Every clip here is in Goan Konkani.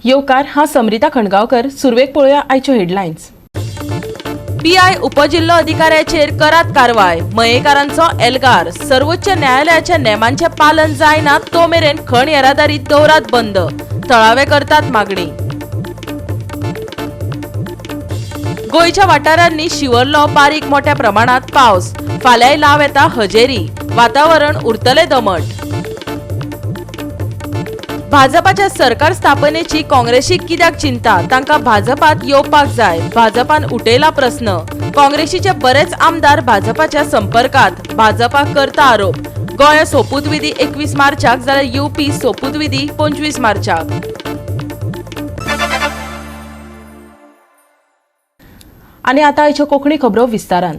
येवकार. हांव समरिता खणगांवकर. सुरवेक पळोवया आयच्यो हेडलायन्स. पीआय उपजिल्लो अधिकाऱ्याचेर करात कारवाय. मयेकारांचो एल्गार. सर्वोच्च न्यायालयाच्या नेमांचे पालन जायना तो मेरेन खण येरादारी दवरात बंद. थळावे करतात मागणी. गोंयच्या वाठारांनी शिवरलो बारीक मोठ्या प्रमाणात पावस. फाल्यांय लाव येता हजेरी. वातावरण उरतलें दमट. भाजपाच्या सरकार स्थापनेची काँग्रेसीक कित्याक चिंता? तांकां भाजपात येवपाक जाय. भाजपान उठयला प्रस्न. काँग्रेसीचे बरेच आमदार भाजपाच्या संपर्कात. भाजपा करता आरोप. गोंय सोपूतविधी 21 मार्चाक जाल्यार युपी सोपूतविधी 25 मार्चाक. आनी आतां आयच्यो कोंकणी खबरो विस्तारान.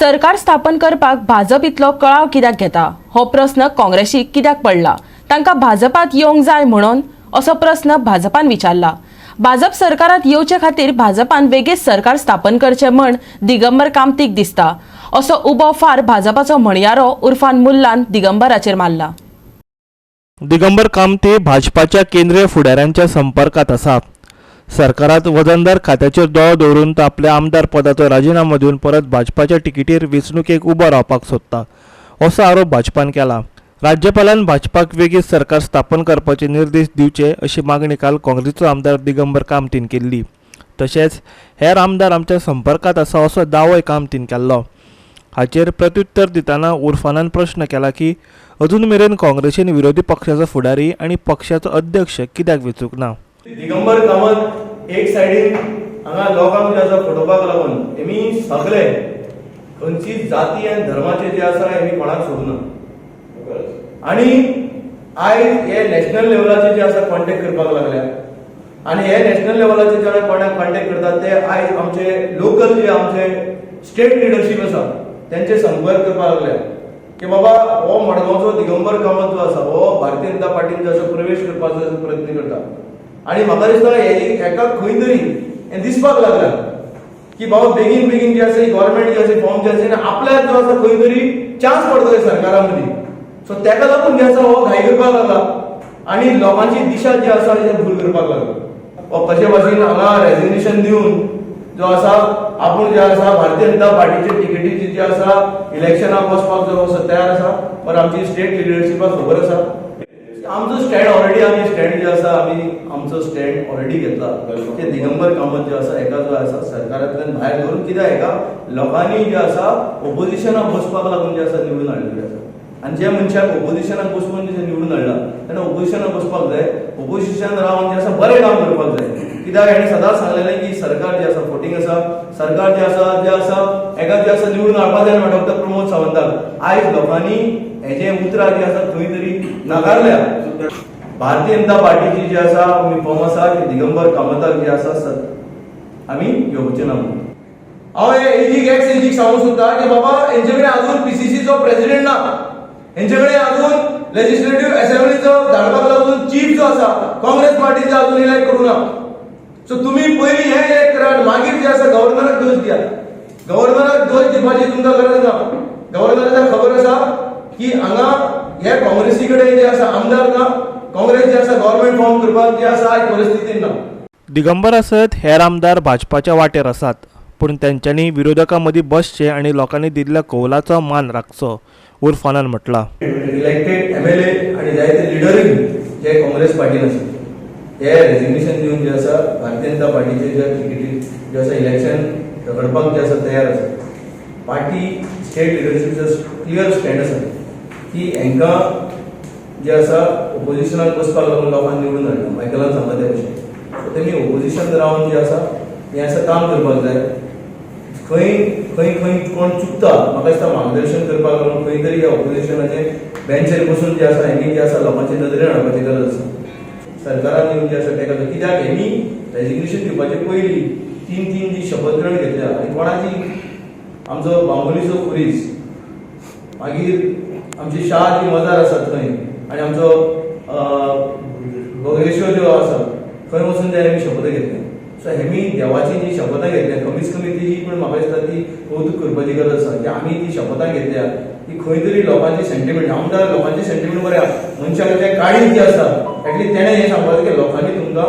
सरकार स्थापन करपाक भाजप इतलो कळाव कित्याक घेता हो प्रस्न काँग्रेसीक कित्याक पडला? तांकां भाजपात येवंक जाय म्हणून असो प्रस्न भाजपान विचारला. भाजप सरकारात येवचे खातीर भाजपान वेगीच सरकार स्थापन करचें म्हण दिगंबर कामतीक दिसता असो उबो फार भाजपाचो म्हणयारो उर्फान मुल्लान दिगंबराचेर मारला. दिगंबर कामती भाजपाच्या केंद्रीय फुडाऱ्यांच्या संपर्कात आसा. सरकारात वजनदार खात्याचेर दोळो दवरून तो आपल्या आमदार पदाचो राजिनामो दिवन परत भाजपाच्या तिकेटीर वेंचणुकेक उबो रावपाक सोदता असो आरोप भाजपान केला. राज्यपालान भाजपाक वेगीच सरकार स्थापन करपाचे निर्देश दिवचे अशी मागणी काल काँग्रेसीचो आमदार दिगंबर कामतीन केल्ली. तशेंच हेर आमदार आमच्या संपर्कात आसा असो दावोय कामतीन केल्लो. हाचेर प्रत्युत्तर दितना उर्फानान प्रश्न केला की अजून मेरेन काँग्रेसीन विरोधी पक्षाचो फुडारी आनी पक्षाचो अध्यक्ष कित्याक वेंचूंक ना. दिगंबर कामत एक सायडीन हांगा लोकांक जे आसा फटोवपाक लागून हेमी सगळे खंयची जाती आनी धर्माचे जे आसा हेमी कोणाक सोडना आनी आयज हे नॅशनल लेवलाचे जे आसा कॉन्टेक्ट करपाक लागल्या आनी हे नॅशनल लेवलाचे जेन्ना कोणाक कॉन्टेक्ट करतात ते आयज आमचे लोकल जे आमचे स्टेट लिडरशीप आसा तेंचे संपर्क करपाक लागल्या की बाबा हो मडगांवचो दिगंबर कामत जो आसा हो भारतीय जनता पार्टीन जो आसा प्रवेश करपाचो प्रयत्न करता. आनी म्हाका दिसता हेका खंय तरी हें दिसपाक लागला की बाबा बेगीन बेगीन जे आसा गव्हर्मेंट जे आसा फॉर्म जे आसा आपल्याक जो आसा खंय तरी चान्स पडटलो सरकारा मदीं. सो तेका लागून जे आसा हो घाई करपाक लागला आनी लोकांची दिशा जी आसा ती भूल करपाक लागला. हो कशे भाशेन हांगा रेजिग्नेशन दिवन जो आसा आपूण जे आसा भारतीय जनता पार्टीचे तिकेटीचे जे आसा इलेक्शनाक वचपाक जो आसा तयार आसा. पर आमची स्टेट लिडरशिपाक खबर आसा आमचो स्टँड ऑलरेडी. आमी स्टँड जे आसा आमी आमचो स्टँड ऑलरेडी घेतला ते दिगंबर कामत जे आसा हेका जो आसा सरकारांतल्यान भायर दवरून, कित्याक हेका लोकांनी जे आसा ओपोजिशनाक बसपाक लागून जे आसा निवडून हाडलेले आसा. आनी ज्या मनशाक ओपोजिशनाक बसोवन जे निवडून हाडला तेन्ना ओपोजिशनाक बसपाक जाय, ओपोजिशन रावन जे आसा बरें काम करपाक जाय. कित्याक हेणी सदांच सांगलेलें की सरकार जे आसा फोटींग आसा, सरकार जे आसा हेका जे आसा निवडून हाडपाक जाय डॉक्टर प्रमोद सावंताक. आयज लोकांनी हेजे उतरां जी आसा खंय तरी नाकारल्या. भारतीय जनता पार्टीची जी आसा आमी फॉर्म आसा की दिगंबर कामताक जे आसा आमी येवचे ना म्हणून. हांव हे एजीक एक्स एजीक सांगूंक सोदता की बाबा हेंचे कडेन अजून पीसीसीचो प्रेसिडेंट ना, हेंचे कडेन अजून लेजिस्लेटिव्ह असेंब्लीचो धाडपाक लागून चीफ जो आसा काँग्रेस पार्टीचो अजून इलेक्ट करूं ना. सो तुमी पयलीं हें इलेक्ट करा आनी मागीर जे आसा गव्हर्नराक दोश दिया. गव्हर्नराक दोश दिवपाची तुमकां गरज ना. गव्हर्नराक खबर आसा की हांगा हे काँग्रेसी कडेन जे आसा आमदार ना, काँग्रेस जे आसा गव्हर्मेंट फॉर्म करपाक जे आसा आयज परिस्थितीन ना. दिगंबरा सयत हेर आमदार भाजपाच्या वाटेर आसात, पूण तेंच्यांनी विरोधकां मदीं बसचें आनी लोकांनी दिल्ल्या कौलाचो मान राखचो उर्फानान म्हटलां. इलेक्टेड एमएलए आणि जायते लिडरूय जे काँग्रेस पार्टीन आसा हे रेजिग्नेशन दिवन जे आसा भारतीय जनता पार्टीचे जे तिकेटीर जे आसा इलेक्शन झगडपाक जे आसा तयार आसा. पार्टी स्टेट लिडरशीपचो क्लियर स्टँड आसा की हांकां जे आसा ओपोजिशनाक बसपाक लागून लोकांनी निवडून हाडला. मायकलान सांगला ते भशेन. सो तेमी ओपोजिशन रावन जे आसा हें आसा काम करपाक जाय. खंय खंय खंय कोण चुकता म्हाका दिसता मार्गदर्शन करपाक लागून खंय तरी ह्या ओपोजिशनाचे बेंचेर बसून जे आसा हेमी जे आसा लोकांचे नदरेन हाडपाची गरज आसा. सरकारान येवन जे आसा तेका कित्याक हेमी रेजिग्नेशन दिवपाचे पयलीं तीन तीन जी शपथ ग्रहण घेतल्या आनी कोणाची आमचो बांबोलीचो खुरीस, मागीर आमची शाह जी मजार आसा थंय आनी आमचो बोगरेश्वर जो आसा थंय वचून ते हेमी शपथ घेतल्या. सो हेमी देवाची जी शपथां घेतल्या कमीत कमी ती पण म्हाका दिसता ती कौतूक करपाची गरज आसा की आमी ती शपथां घेतल्या ती खंय तरी लोकांची सेंटिमेंट आमदार लोकांची सेंटिमेंट बरें आहा. मनशाक तें काळीज जें आसा एटलीस्ट तेणें हें सांगपाक जाय की लोकांनी तुमकां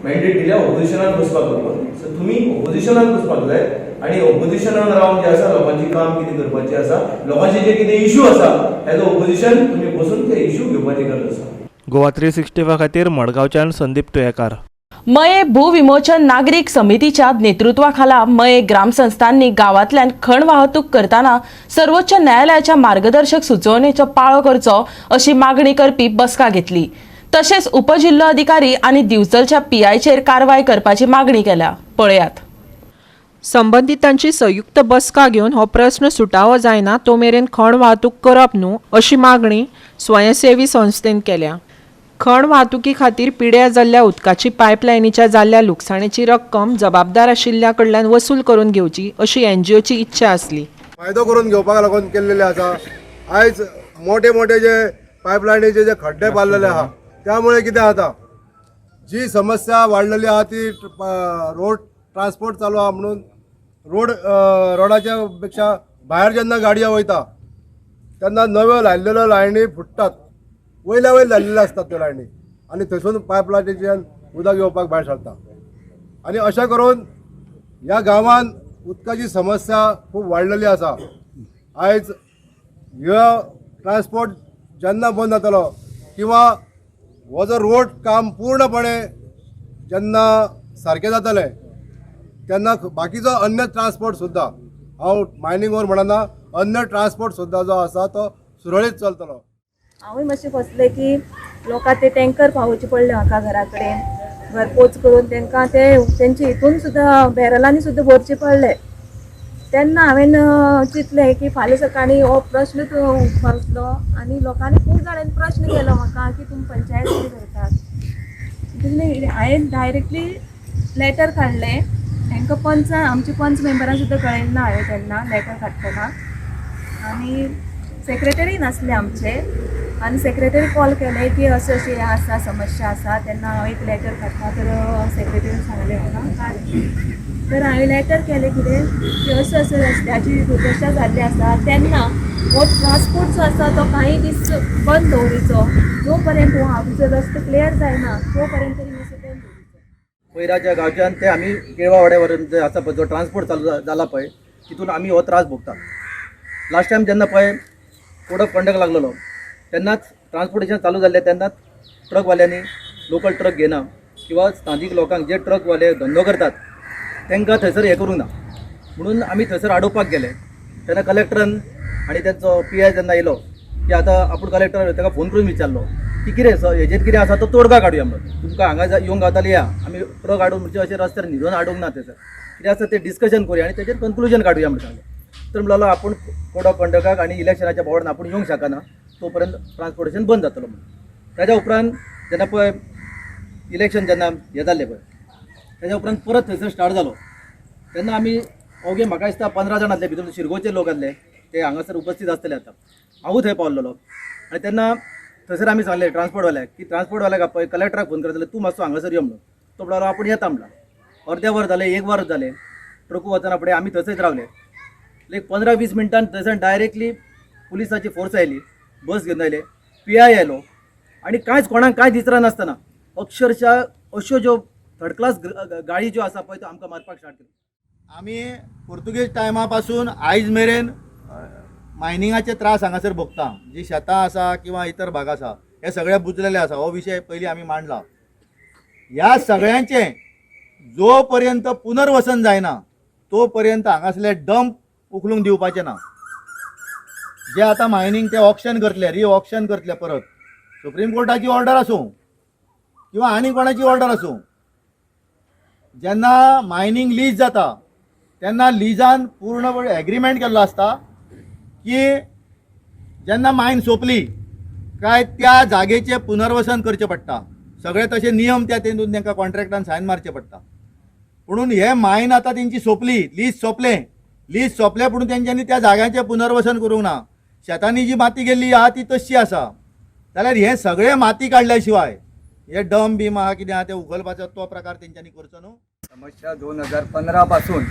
मॅन्डेट दिल्या ओपोजिशनान बसपाक लागून. सो तुमी ओपोजिशनान बसपाक जाय आनी ओपोजिशनान रावन जें आसा लोकांचें काम कितें करपाचें आसा, लोकांचे जे कितें इशू आसा एज अ ओपोजिशन तुमी बसून ते इशू घेवपाची गरज आसा. गोवा 365 खातीर मडगांवच्यान संदीप तुयेकार. मये भूविमोचन नागरीक समितीच्या नेतृत्वाखाला मये ग्रामसंस्थांनी गावांतल्यान खण वाहतूक करताना सर्वोच्च न्यायालयाच्या मार्गदर्शक सुचोवणेचो पाळो करचो अशी मागणी करपी बसका घेतली. तशेंच उपजिल्होधिकारी आनी दिवचलच्या पीआयचेर कारवाय करपाची मागणी केल्या. पळयात. संबंदितांची संयुक्त बसका घेवन हो प्रस्न सुटावो जायना तो मेरेन खण वाहतूक करप न्हू अशी मागणी स्वयंसेवी संस्थेन केल्या. खण वाहतुकी खातीर पिड्यार जाल्ल्या उदकाची पायपलायनीच्या जाल्ल्या लुकसाणेची रक्कम जबाबदार आशिल्ल्या कडल्यान वसूल करून घेवची अशी एनजीओची इच्छा आसली. फायदो करून घेवपाक लागून केल्लेले आसा. आयज मोठे मोठे जे पायपलायनीचे जे खड्डे बांदलेले आहा त्यामुळे कितें जाता, जी समस्या वाडलेली आहा ती रोड ट्रान्सपोर्ट चालू आहा म्हणून रोड रोडाच्या पेक्षा भायर जेन्ना गाडयो वयता तेन्ना नव्यो लायिल्ल्यो लायनी फुट्टात, वयल्या वयर लायिल्ल्यो आसतात त्यो लायनी आनी थंयसून पायपलायनीच्यान उदक येवपाक भायर सरता आनी अशें करून ह्या गांवांत उदकाची समस्या खूब वाडलेली आसा. आयज ह्यो ट्रान्सपोर्ट जेन्ना बंद जातलो किंवा हो जो रोड काम पूर्णपणे जेन्ना सारकें जातलें तेन्ना बाकीचो अन्य ट्रान्सपोर्ट सुद्दां, हांव मायनींग वर म्हणना, अन्य ट्रान्सपोर्ट सुद्दां जो आसा तो सुरळीत चलतलो. हांवूय मातशें फसलें की लोकांक ते टँकर पावोवचे पडले म्हाका घरा कडेन, घर पोच करून तांकां ते तेंचे हितून सुद्दां बॅरलांनी सुद्दां भरचे पडले. तेन्ना हांवें चिंतलें की फाल्यां सकाळीं हो प्रश्न उप्रासलो आनी लोकांनी खूब जाणांनी प्रश्न केलो म्हाका की तुमी पंचायत कितें करतात. हांवें डायरेक्टली लेटर काडलें तांकां, पंचान आमचे पंच मेंबरां सुद्दां कळयलें ना हांवें तेन्ना लेटर काडटना. आनी सेक्रेटरी नासले आमचे आनी सेक्रेटरी कॉल केले की अशें अशें हें आसा समस्या आसा. तेन्ना हांव एक लेटर काडटा तर सेक्रेटरीन सांगलें म्हाका काड. तर हांवें लेटर केलें कितें की अशें अशें रस्त्याची दुर्दशा जाल्ली आसा तेन्ना हो ट्रान्सपोर्ट जो आसा तो कांय दीस बंद दवरिचो, जो पर्यंत हो आमचो रस्तो क्लियर जायना तो पर्यंत तरी मातसो बंद दवरिचो. पयराच्या गांवच्यान ते आमी केळवा वाड्यावरून जे आसा पळय जो ट्रान्सपोर्ट चालू जाला पळय तितून आमी हो त्रास भोगता. लास्ट टायम जेन्ना पळय कोड ऑफ कंडक्ट लागलेलो तेन्नाच ट्रान्सपोर्टेशन चालू जाल्लें तेन्नाच ट्रकवाल्यांनी लोकल ट्रक घेना किंवा स्थानीक लोकांक जे ट्रकवाले धंदो करतात तांकां थंयसर हें करूंक ना म्हणून आमी थंयसर आडोवपाक गेले. तेन्ना कलेक्टरान आनी तेंचो पी I जेन्ना येयलो की आतां आपूण कलेक्टर ताका फोन करून विचारलो की कितें हेजेर कितें आसा तो तोडगा काडुया म्हणून, तुमकां हांगा येवंक गावताले या आमी ट्रक हाडून म्हणजे अशें रस्त्यार न्हिदोवन हाडूंक ना थंयसर कितें आसा तें डिस्कशन करुया आनी तेजेर कन्क्लुजन काडुया म्हणून सांगलें. तर म्हणलो आपूण कोड ऑफ कंडक्टाक आनी इलेक्शनाच्या बोर्डान आपूण येवंक शकना तो पर्यंत ट्रान्सपोर्टेशन बंद जातलो म्हणून. ताज्या उपरांत जेन्ना पळय इलेक्शन जेन्ना हें जाल्लें पळय ताज्या उपरांत परत थंयसर स्टार्ट जालो तेन्ना आमी अवघे म्हाका दिसता 15 जाण आसले, भितर शिरगोचे लोक आसले ते हांगासर उपस्थित आसतले आतां. हांवूय थंय पावलेलो आनी तेन्ना थंयसर आमी सांगलें ट्रान्सपोर्टवाल्याक की ट्रान्सपोर्टवाल्याक पळय कलेक्टराक फोन करतले जाल्यार तूं मातसो हांगासर यो म्हणून. तो म्हणलो आपूण येता म्हणला. अर्दें वर जालें, एक वर जालें, ट्रकू वचना फुडें आमी थंयसरच रावले. लायक 15-20 मिनटान थंयसर डायरेक्टली पुलिसाची फोर्स आयली, बस घेवन आयले, पी I आयलो आनी कांयच कोणाक कांय दिसरा नासतना अक्षरशः अश्यो ज्यो थर्ड क्लास गाडी ज्यो आसा पळय त्यो आमकां मारपाक स्टार्ट केली. आमी पुर्तुगेज टायमा पासून आयज मेरेन मायनिंगाचे त्रास हांगासर भोगता. जी शेतां आसा किंवा इतर भाग आसा हे सगळे बुजलेले आसा. हो विशय पयलीं आमी मांडला. ह्या सगळ्यांचें जो पर्यंत पुनर्वसन जायना तो पर्यंत हांगासले डंप उखलूंक दिवपाचे ना. जे आतां मायनींग ते ऑक्शन करतले, री ऑक्शन करतले परत, सुप्रीम कोर्टाची ऑर्डर आसूं किंवा आनी कोणाची ऑर्डर आसूं, जेन्ना मायनींग लीज जाता तेन्ना लिजान पूर्णपणे एग्रीमेंट केल्लो आसता की जेन्ना मायन सोंपली काय त्या जागेचें पुनर्वसन करचें पडटा. सगळे तशे नियम त्या तेतून तांकां कॉन्ट्रॅक्टान सायन मारचे पडटा. पुणून हे मायन आतां तेंची सोंपली, लीज सोंपलें, लीज सोंपलें पुणून तेंच्यांनी त्या जाग्यांचें पुनर्वसन करूंक ना. शेतांनी जी माती गेल्ली आहा ती तश्शी आसा. जाल्यार हें सगळें माती काडल्या शिवाय हे डम बीम आहा कितें आहा तें उखलपाचो तो प्रकार तेंच्यांनी करचो न्हू. समस्या 2015 पासून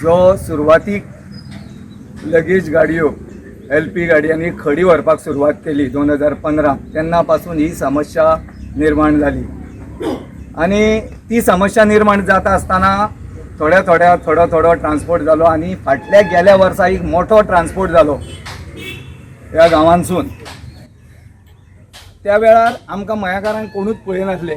जो सुरवातीक लगेज गाडयो एल पी गाडयांनी खडी व्हरपाक सुरवात केली 2015 तेन्ना पासून ही समस्या निर्माण जाली आनी ती समस्या निर्माण जाता आसतना थोड्या थोड्या थोडो थोडो ट्रान्सपोर्ट जालो आनी फाटल्या गेल्या वर्सा एक मोठो ट्रान्सपोर्ट जालो ह्या गांवांसून. त्या वेळार आमकां मयाकारांक कोणूच पळयनासले.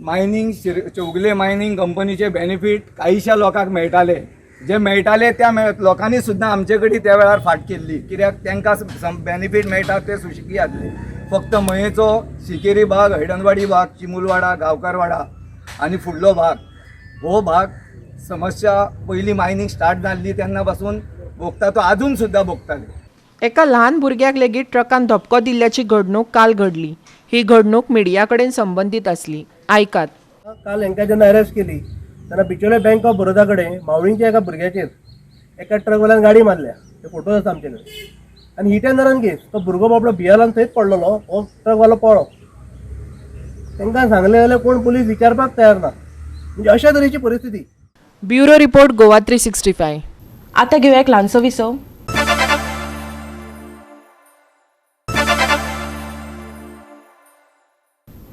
मायनींग चौगुले मायनींग कंपनीचे बेनिफीट कांयशा लोकांक मेळटाले, जे मेळटाले त्या लोकांनी सुद्दां आमचे कडेन त्या वेळार फाट केल्ली, कित्याक तांकां बेनिफीट मेळटा ते सुशेगी आसले. फक्त मयेचो शिकेरी भाग, हयडनवाडी भाग, चिमुलवाडा, गांवकारवाडा आनी फुडलो भाग हो भाग समस्या पयली मायनींग स्टार्ट जाल्ली तेन्ना पासून भोगता, तो आजून सुद्दां भोगताले. एका ल्हान भुरग्याक लेगीत ट्रकान धपको दिल्ल्याची घडणूक काल घडली. ही घडणूक मिडिया कडेन संबंदीत आसली. आयकात. काल हांकां जेन्ना अरेस्ट केली तेन्ना बिचोले बँक ऑफ बरोदा कडेन मावळींच्या एका भुरग्याचेर एका ट्रकवाल्यान गाडी मारल्या, ते फोटोज आसा आमचे कडेन. आनी हिट एंड रन केस, तो भुरगो बाबडो भियेलो थंयच पडलेलो, हो ट्रकवालो पळ्ळो. तांकां सांगलें जाल्यार कोण पुलीस विचारपाक तयार ना, म्हणजे अशा तरेची परिस्थिती. Bureau report, Goa 365. आतां घेवया एक ल्हानसो विसव.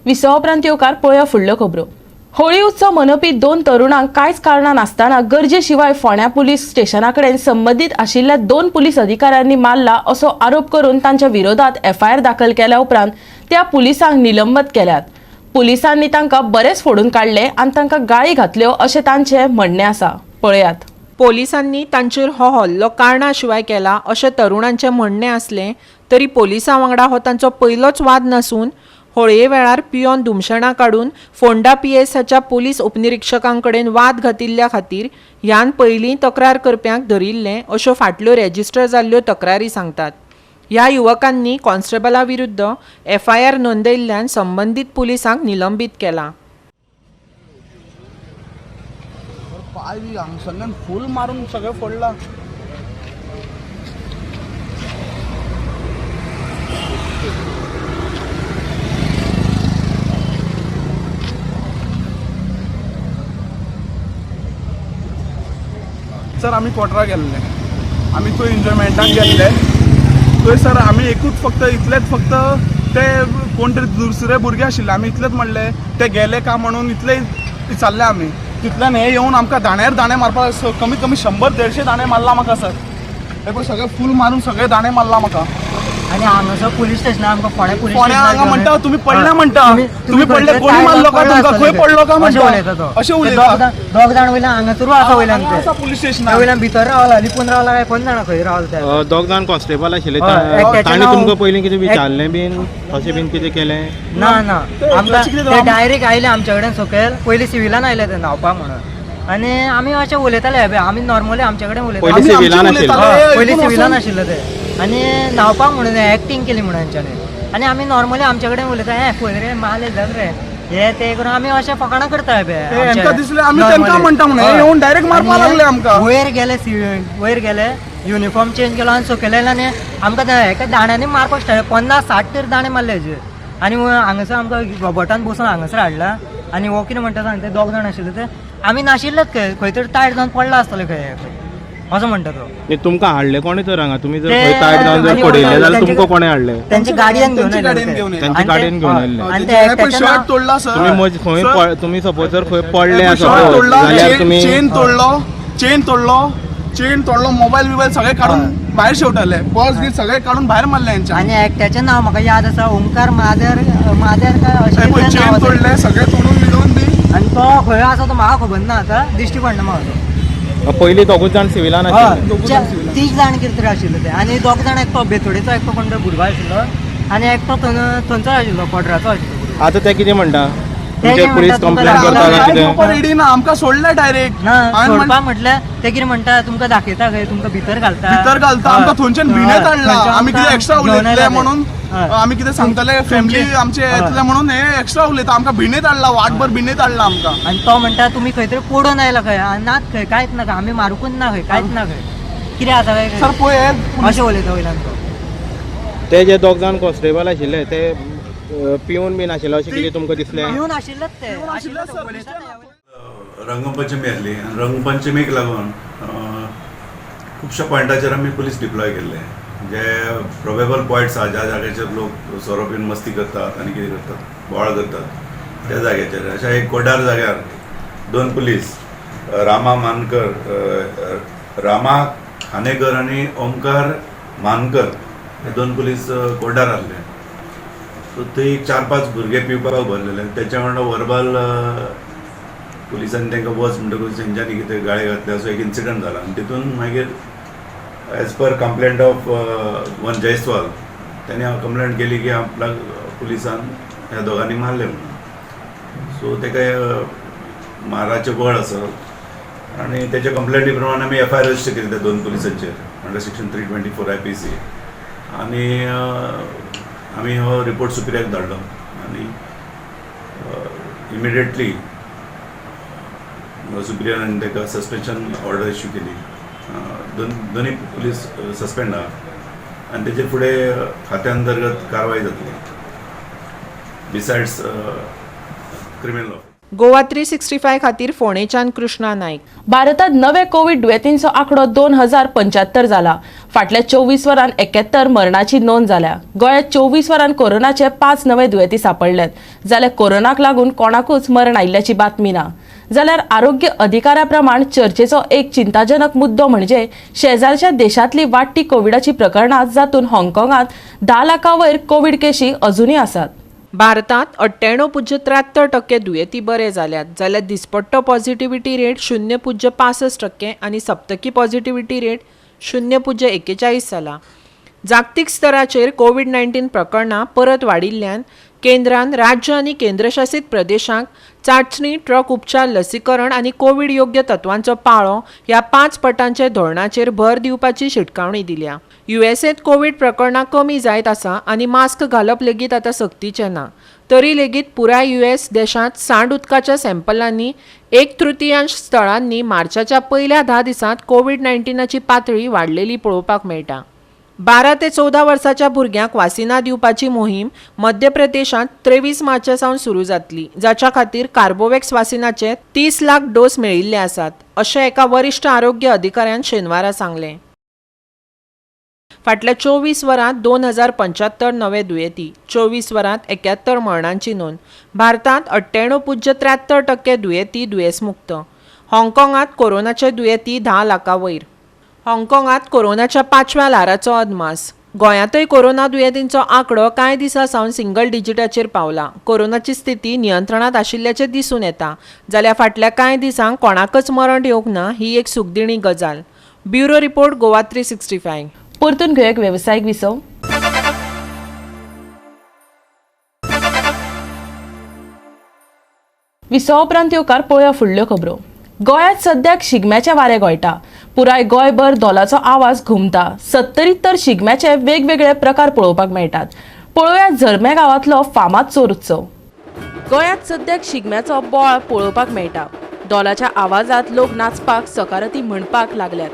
विसवा उपरांत येवकार पळोवया फुडल्यो खबरो. होळी उत्सव मनोवपी 2 तरुणांक कांयच कारणां नासतना गरजे शिवाय फोंड्या पुलीस स्टेशना कडेन संबंदीत आशिल्ल्या 2 पुलीस अधिकाऱ्यांनी मारला असो आरोप करून तांच्या विरोधात एफआयआर दाखल केल्या उपरांत त्या पुलिसांक निलंबीत केल्यात. पुलिसांनी तांकां बरेच फोडून काडले आनी तांकां गाळी घातल्यो अशें तांचें म्हणणें आसा. पळयात. पोलिसांनी तांचेर हो हल्लो कारणा शिवाय केला अशें तरुणांचें म्हणणें आसलें तरी पोलिसां वांगडा हो तांचो पयलोच वाद नासून होळये वेळार पियोन धुमशणां काडून फोंडा पीएसाच्या पोलीस उपनिरीक्षकांकडेन वाद घातिल्ल्या खातीर ह्यान पयलीं तक्रार करप्यांक धरिल्लें अश्यो फाटल्यो रेजिस्टर जाल्ल्यो तक्रारी सांगतात. ह्या युवकांनी कॉन्स्टेबला विरुद्ध एफआयआर नोंदयिल्ल्यान संबंदीत पुलिसांक निलंबीत केला. पाय बी हांगसरल्यान फूल मारून सगळें फोडलां. सर आमी कोटरा गेल्ले, आमी थंय एन्जॉयमेंटाक गेल्ले. थंय सर आमी एकूच फक्त इतलेच फक्त ते कोण तरी दुसरे भुरगे आशिल्ले, आमी इतलेच म्हणले ते गेले का म्हणून इतले विचारले आमी. तितल्यान हे येवन आमकां दाण्यार दाणे मारपाक कमीत कमी 100-150 दाणे मारला म्हाका सर. हे पळय सगळे फूल मारून सगळे दाणे मारला म्हाका. आनी हांगासर पुलीस स्टेशनार आमकां फोंड्या पुलीस फोंड्या हांगा म्हणटा तुमी पडले म्हणटा, तुमी पडले, कोणी मारलो का तुमकां, खंय पडलो का म्हणटा, अशें उलयता. दोग जाण वयल्यान हांगासरूच आसा, वयल्यान आसा पुलीस स्टेशनार, वयल्यान भितर रावला, लिपून रावला काय कोण जाणा खंय रावला ते. दोग जाण कॉन्स्टेबल आशिल्ले, तांणी तुमकां पयलीं कितें विचारलें बीन अशें बीन कितें केलें? ना ना, आमकां ते डायरेक्ट आयले आमचे कडेन सकयल, पयलीं सिविलान आयले ते न्हांवपाक म्हणून, आनी आमी अशें उलयताले, आमी नॉर्मली आमचे कडेन उलयताले. पयलीं सिविलान आशिल्ले ते, आनी न्हांवपाक म्हणून एक्टींग केली म्हणून हेंच्यांनी, आनी आमी नॉर्मली आमचे कडेन उलयता, हें पळय रे माल जाल रे हे ते करून आमी अशें फकाणां करता. वयर गेले, वयर गेले, युनिफॉर्म चेंज केलो आनी सकयल आयले आनी आमकां एका दाण्यांनी मारपाक स्टार्ट, 50-60 तरी दाणे मारले हेजेर. आनी हांगासर आमकां रोबोटान बसून हांगासर हाडला. आनी हो कितें म्हणटा सांगता, दोग जाण आशिल्ले ते आमी नाशिल्लेच खंय, खंय तरी तायट जावन पडला आसतले खंय असो म्हणटा तो. तुमकां हाडले कोणे तर हांगा? तुमी जर खंय तायट जावन जर पडिल्ले जाल्यार तुमकां कोणे हाडले? तेंच्या गाडयेन घेवन आयले, तेंच्या गाडयेन घेवन आयले. आनी शर्ट तोडला सर. तुमी खंय, तुमी सपोज जर खंय पडले आसा जाल्यार तुमी चेन तोडलो, चेन तोडलो, चेन तोडलो, मोबायल बिबायल सगळे काडून भायर शेवटाले, पर्स बी सगळे काडून भायर मारले हेंच्या. आनी एकट्याचें नांव म्हाका याद आसा, ओंकार मादर, मादर काय अशें. चेन तोडले सगळे तोडून बिडून बी. आनी तो खंय आसा तो म्हाका खबर ना, आतां दिश्टी पडना म्हाका. पयलीं दोगूच जाण सिविलान आशिल्ले, तीग जाण कितें तरी आशिल्ले ते, आनी दोग जाण एकटो बेतोडेचो एकटो कोण तरी भुरगो आशिल्लो आनी एकटो थंयचो आशिल्लो कोडराचो आशिल्लो. आतां ते कितें म्हणटा? पुलीस कंप्लेन करता काय कितें? रेडी ना, आमकां सोडले डायरेक्ट ना. सोडपा म्हटल्यार ते कितें म्हणटा, तुमकां दाखयता खंय, तुमकां भितर घालता, भितर घालता. आमकां थंयच्यान भिणेत हाडला. आमी कितें एक्स्ट्रा उलयतले म्हणून, आमी कितें सांगतले फॅमिली आमचे येतले म्हणून हे एक्स्ट्रा उलयता. आमकां भिणेत हाडला, वाटभर भिणेत हाडला आमकां. आनी तो म्हणटा तुमी खंय तरी पडून आयला खंय, नात खंय, कांयच नाका, आमी मारूंकूच ना खंय, कांयच ना खंय, कितें आसा काय सर पळय अशें उलयता वयल्यान तो. ते जे दोग जाण कॉन्स्टेबल आशिल्ले ते पिवन बीन आशिल्ले अशें कितें तुमकां दिसलें? पिवन आशिल्लेच ते. रंगपंचमी आसली आनी रंगपंचमीक लागून खुबश्या पॉयंटाचेर आमी पुलीस डिप्लॉय केल्ले. जे प्रोबेबल पॉयंट्स आहा ज्या जाग्याचेर लोक सोरो पिवन मस्ती करतात आनी कितें करतात, बोवाळ करतात त्या जाग्याचेर, अशा एक कोडार जाग्यार 2 पुलीस रामा मानकर, रामा खानेकर आनी ओमकार मानकर हे 2 पुलीस कोडार आहले. सो थंय 4-5 भुरगे पिवपाक भरलेले, तेच्या वांगडा वर्बल पुलिसांनी तांकां वच म्हणटकूच तेंच्यांनी कितें गाळी घातले असो एक इन्सिडंट जाला. आनी तितून मागीर as per complaint of one Jaiswal तेणी कंप्लेंट केली की आपल्याक पुलिसान ह्या दोगांनी मारले म्हणून. सो तेका माराचें बळ आसा आनी तेच्या कंप्लेंटी प्रमाण आमी एफ I R register केली त्या 2 पुलिसांचेर अंडर सेक्शन 324 IPC. आनी आमी हो रिपोर्ट सुपिरियराक धाडलो आनी इमिडिएटली सुपिरियरान ताका सस्पेन्शन ऑर्डर इश्यू केली. दोनूय पुलीस सस्पेंड आहा आनी तेजे फुडें खात्या अंतर्गत कारवाय जातली बिसायड्स क्रिमिनल ऑफेन्स. गोवा 365 खातीर फोंडेच्यान कृष्णा नायक. भारतात नवे कोविड दुयेंतींचो आंकडो 2075 जाला. फाटल्या 24 वरांत 71 मरणाची नोंद जाल्या. गोंयांत 24 वरांत कोरोनाचे 5 नवे दुयेंती सांपडल्यात, जाल्यार कोरोनाक लागून कोणाकूच मरण आयिल्ल्याची बातमी ना. जाल्यार आरोग्य अधिकाऱ्या प्रमाण चर्चेचो एक चिंताजनक मुद्दो म्हणजे शेजारच्या देशांतली वाडटी कोविडाची प्रकरणां, जातून हाँगकाँगांत 10 लाखां वयर कोविड केशी अजुनूय आसात. भारतात 98.73% दुयेंती बरे जाल्यात, जाल्यार दिसपट्टो पॉझिटिव्हिटी रेट 0.65% आनी सप्तकी पॉझिटिव्हिटी रेट 0.41 जाला. जागतीक स्तराचेर कोविड-19 प्रकरणां परत वाडिल्ल्यान केंद्रान राज्य आनी केंद्रशासीत प्रदेशांक चांचणी, ट्रक उपचार, लसीकरण आनी कोविड योग्य तत्वांचो पाळो ह्या 5 पटांच्या धोरणाचेर भर दिवपाची शिटकावणी दिल्या. युएसएंत कोविड प्रकरणां कमी जायत आसा आनी मास्क घालप लेगीत आतां सक्तीचें ना, तरी लेगीत पुराय युएस देशांत सांड उदकाच्या सॅम्पलांनी 1/3 स्थळांनी मार्चाच्या पयल्या 10 दिसांत कोविड-19ची पातळी वाडलेली पळोवपाक मेळटा. 12 ते 14 वर्साच्या भुरग्यांक वासिनां दिवपाची मोहीम मध्य प्रदेशांत 23 मार्चा सावन सुरू जातली, जाच्या खातीर कार्बोवॅक्स वासिनाचे 30 लाख डोस मेळिल्ले आसात, अशें एका वरिश्ठ आरोग्य अधिकाऱ्यान शेनवारा सांगलें. फाटल्या 24 वरांत 2075 नवे दुयेंती, 24 वरांत 71 मरणांची नोंद. भारतांत 98.73% दुयेंती दुयेंसमुक्त. हाँगकाँगांत कोरोनाचे दुयेंती 10 लाखां वयर. हाँगकाँगांत कोरोनाच्या 5व्या ल्हाराचो अदमास. गोंयांतय कोरोना दुयेंतींचो आंकडो कांय दिसां सावन सिंगल डिजिटाचेर पावला. कोरोनाची स्थिती नियंत्रणांत आशिल्ल्याचें दिसून येता, जाल्यार फाटल्या कांय दिसांक कोणाकच मरण येवंक ना ही एक सुखदिणी गजाल. Bureau report, Goa 365. परतून घेवया एक वेवसायीक विसव. विसवा उपरांत येवकार पळोवया फुडल्यो खबरो. गोंयांत सद्याक शिगम्याचें वारें गोयटा. पुराय गोंयभर धोलाचो आवाज घुमता. 70 तर शिगम्याचे वेगवेगळे प्रकार पळोवपाक मेळटात. पळोवया झर्मे गांवांतलो फामाद चोर उत्सव. गोंयांत सद्याक शिगम्याचो बोवाळ पळोवपाक मेळटा. धोलाच्या आवाजांत लोक नाचपाक, सकाराती म्हणपाक लागल्यात.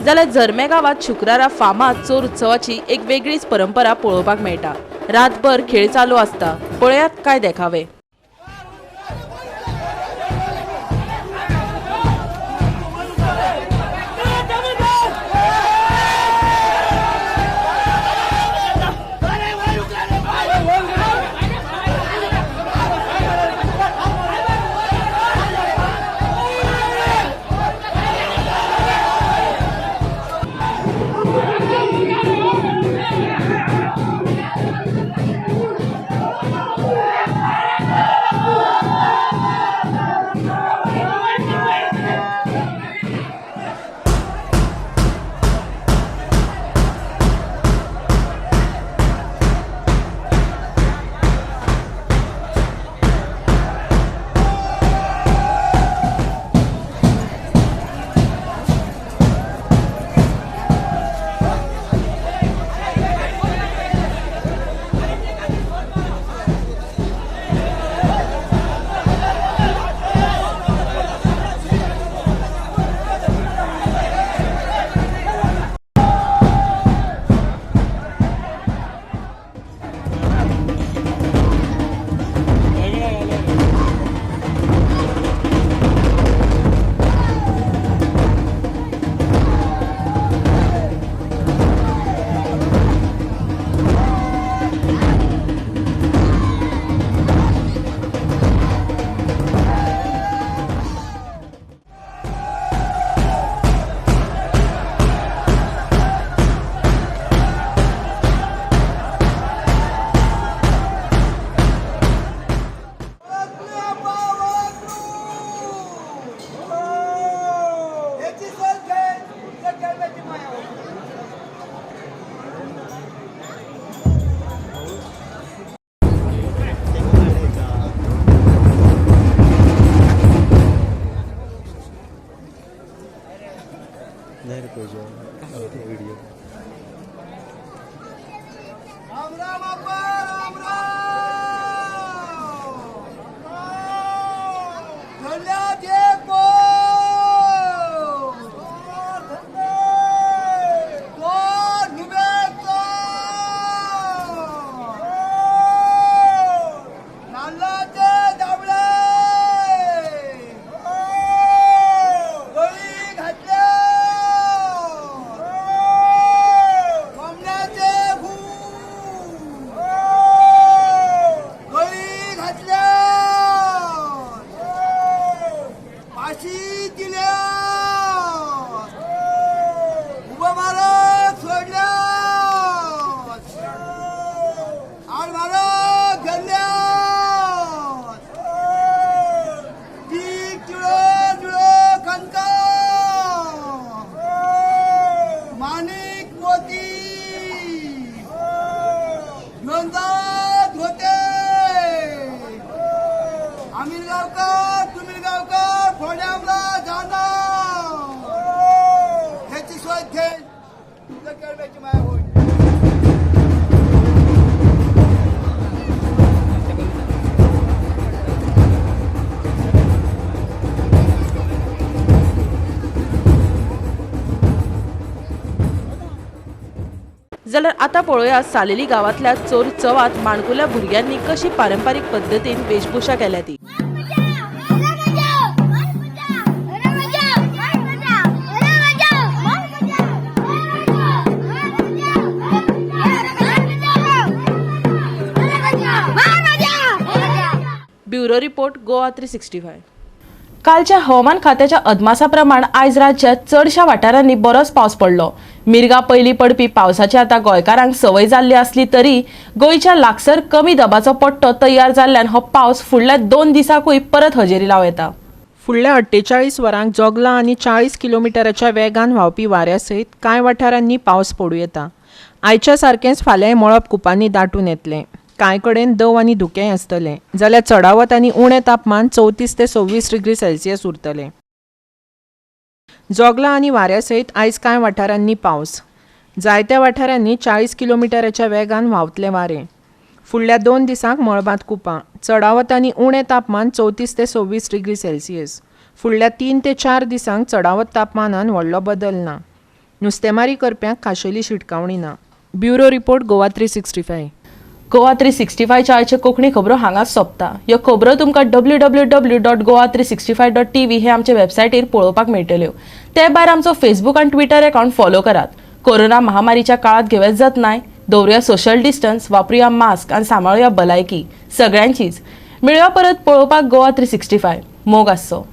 जाल्यार झर्मे गांवांत शुक्रारा फामाद चोर उत्सवाची एक वेगळीच परंपरा पळोवपाक मेळटा. रातभर खेळ चालू आसता. पळयात काय देखावे. व्हिडिओ. राम राम अप्पा, राम राम. धरल्याचे कोण? कोण नुबेचो? नाल्लाचे दाबळे गळी घातल्या, कोंबड्याचे गळी घातल्या, फाशी दिल्या, उभं मारत सोडल्या, आड मारत धरल्या, पीक जुळो जुळो कणका, माणिक मोती घेऊन जात होते. आम्ही गावकर तुम्ही गावकर फोड्यामला जाणार, ह्याची सोय घे तुझं केळव्याची माया होईल. जाल्यार आतां पळोवया सालेली गांवांतल्या चोर चवात माणकुल्या भुरग्यांनी कशी पारंपारीक पद्दतीन वेशभूषा केल्या ती. Bureau report, Goa 365. कालच्या हवामान खात्याच्या अदमासा प्रमाण आयज राज्यात चडशा वाठारांनी बरोच पावस पडलो. मिरगा पयलीं पडपी पावसाची आतां गोंयकारांक संवय जाल्ली आसली तरी गोंयच्या लागसर कमी दबाचो पट्टो तयार जाल्ल्यान हो पावस फुडल्या 2 दिसांकूय परत हजेरी लावं येता. फुडल्या 48 वरांक जोगला आनी 40 किलोमिटराच्या वेगान व्हांवपी वाऱ्या सयत कांय वाठारांनी पावस पडूं येता. आयच्या सारकेंच फाल्यांय मळब कुपांनी दाटून येतलें. कांय कडेन दंव आनी धुकेंय आसतलें, जाल्यार चडावत आनी उणें तापमान 34 ते 26 डिग्री सेल्सियस उरतलें. जोगला आनी वाऱ्या सयत आयज कांय वाठारांनी पावस. जायत्या वाठारांनी 40 किलोमिटराच्या वेगान व्हांवतलें वारें. फुडल्या 2 दिसांक मळबांत कुपां. चडावत आनी उणें तापमान 34 ते 26 डिग्री सेल्सियस. फुडल्या 3 ते 4 दिसांक चडावत तापमानान व्हडलो बदल ना. नुस्तेमारी करप्यांक खाशेली शिटकावणी ना. Bureau report, Goa 365. Goa 365च्या आयच्यो कोंकणी खबरो हांगाच सोंपता. ह्यो खबरो तुमकां www.goa365.tv हे आमचे वेबसायटीर पळोवपाक मेळटल्यो. ते भायर आमचो फेसबूक आनी ट्विटर अकावंट फॉलो करात. कोरोना महामारीच्या काळात घेवत जतनाय, दवरुया सोशल डिस्टन्स, वापरुया मास्क आनी सांबाळुया भलायकी सगळ्यांचीच. मेळुया परत पळोवपाक गोवा 365. मोग आसचो.